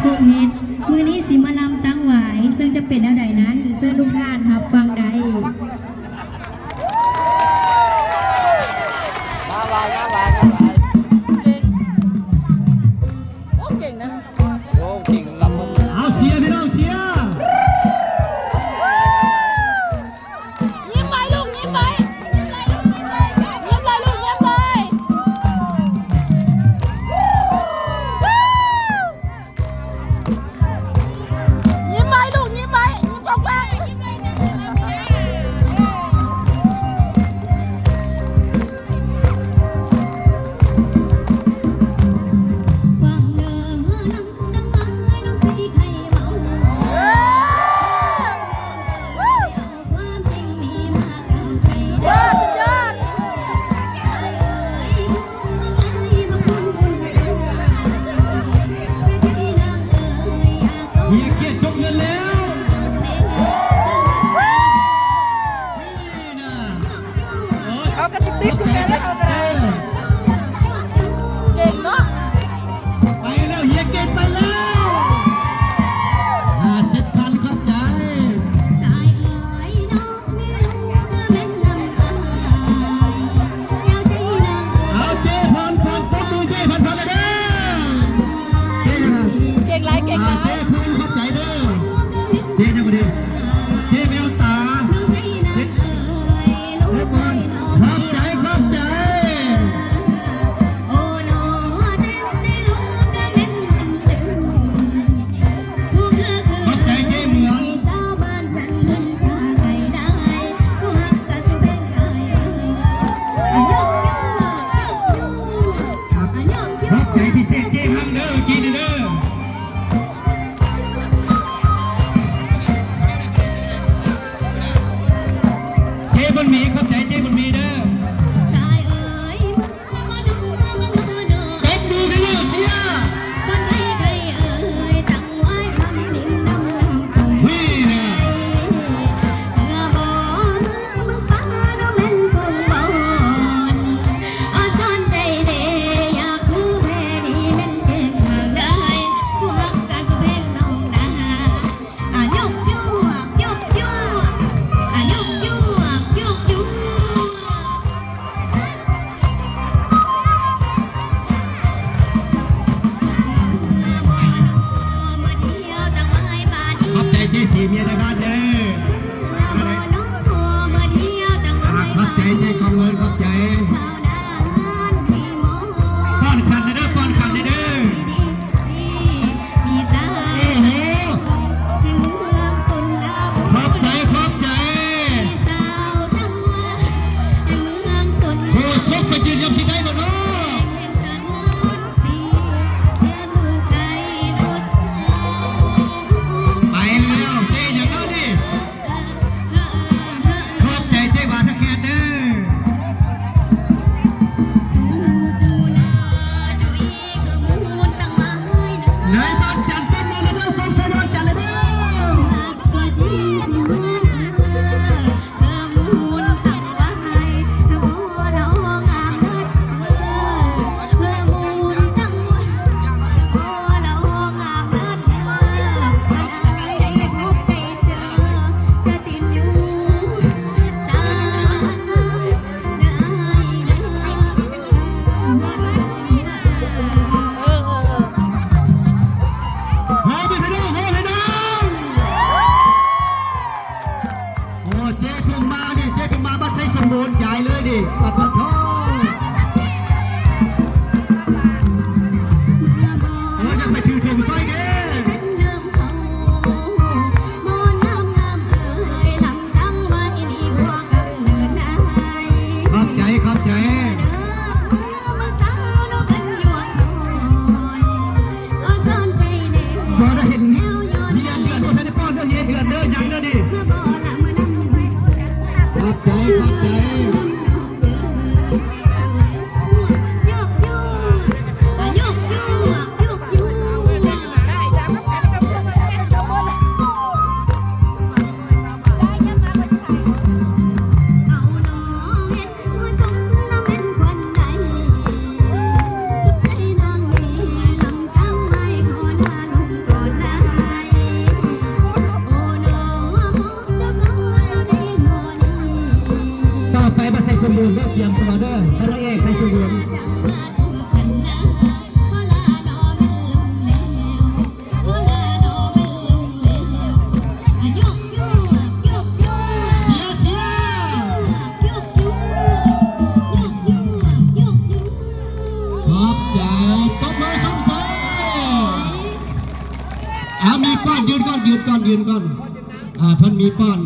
ເຮັດ ມື້ນີ້ຊິມາລຳຕັ້ງຫວາຍ ເຊິ່ງຈະເປັນແນວໃດນັ້ນ ເຊີນທຸກທ່ານຮັບຟັງໄດ້. ງາມຫຼາຍ ງາມຫຼາຍ ງາມຫຼາຍ. ເກັ່ງ ໂອ້ ເກັ່ງນະ ໂອ້ ເກັ່ງລຳ. ເອົາ ເຊຍ ພີ່ນ້ອງ ເຊຍ. ຍິ້ມໄວ້ລູກ ຍິ້ມໄວ້ ຍິ້ມໄວ້ລູກ ຍິ້ມໄວ້ ຍິ້ມໄວ້ລູກ ຍິ້ມໄວ້. ຍິ້ມໄວ້ລູກ ຍິ້ມໄວ້ ຍິ້ມກວ້າງໆ. ເຮົາກະຊິຕິດຄືກັນເດ້ ເຮົາກະໄດ້. ເກັ່ງເນາະ ໄປແລ້ວ ເຮຍເກັ່ງໄປແລ້ວ ຫ້າສິບພັນ ຂອບໃຈ. ເອົາ ເຈ້ ພັນພັນ ຕົບມື ເຈ້ ພັນພັນ ເລີຍເດີ ເກັ່ງນະ ເກັ່ງຫຼາຍ ເກັ່ງຫຼາຍ. ເຈ້ ຂອບໃຈເດີ ເຈ້ ຈັ່ງບໍ່ດີ ເຈ້ ແວວຕາ ເຈັບ ເຈັບບອນ ຂອບໃຈ ຂອບໃຈ. ຂອບໃຈເຈ້ເມືອງ. ຂອບໃຈພິເສດເຈ້ຮັງເດີ ກິນເດີ. ເຈ້ບຸນມີ ຂອບໃຈເຈ້ບຸນມີເດີ. ຕົບມືໃຫ້ເລີຍ ເຊຍ. ຂອບໃຈເຈ້ສີເມຍໃນບ້ານເດີ. ຂອບໃຈເຈ້ກອງເງິນ ຂອບໃຈ. ປ້ອນຂັນແດ່ເດີ ປ້ອນຂັນແດ່ເດີ. ໂອ້ໂຫ ຂອບໃຈ ຂອບໃຈ. ໂຄສົກໄປຢືນຢູ່ທີ່ໃດບໍ່ເນາະ? ໄປແລ້ວ ເຈ້ຫຍັງເນາະນີ້? ຂອບໃຈເຈ້ຫວານທະແຄນເດີ. ໃນບ້ານຈັນເຊັ່ນນັ້ນເດີ ສົ່ງໄຟນອນຈັນເລີຍເດີ. ໂອ້ ເຈ້ທຸ່ມມານີ້ ເຈ້ທຸ່ມມາ ບັດໃສ່ສົມບູນຈ່າຍເລີຍນີ້ ປະທະໂທ. ໂອ້ ຢາກໄປຖືຖົງຊ່ອຍເດ້. ຂອບໃຈ ຂອບໃຈ. ບໍ່ໄດ້ເຫັນເຮຍເດືອນ ບໍ່ທັນໄດ້ປ້ອນເດີ ເຮຍເດືອນເດີ ຍັງເດີນີ້. ຂອບໃຈ ຂອບໃຈ. ເ ເດີ ກຽມຕົວເດີ ພະເອກໄຊສົມບູນ. ເຊຍ ເຊຍ ຂອບໃຈ ຕົບມືຊົມເຊີຍ. ອ່າ ມີປ້ອນ ຢືນກ່ອນ ຢືນກ່ອນ ຢືນກ່ອນ. ອ່າ ເພິ່ນມີປ້ອນ.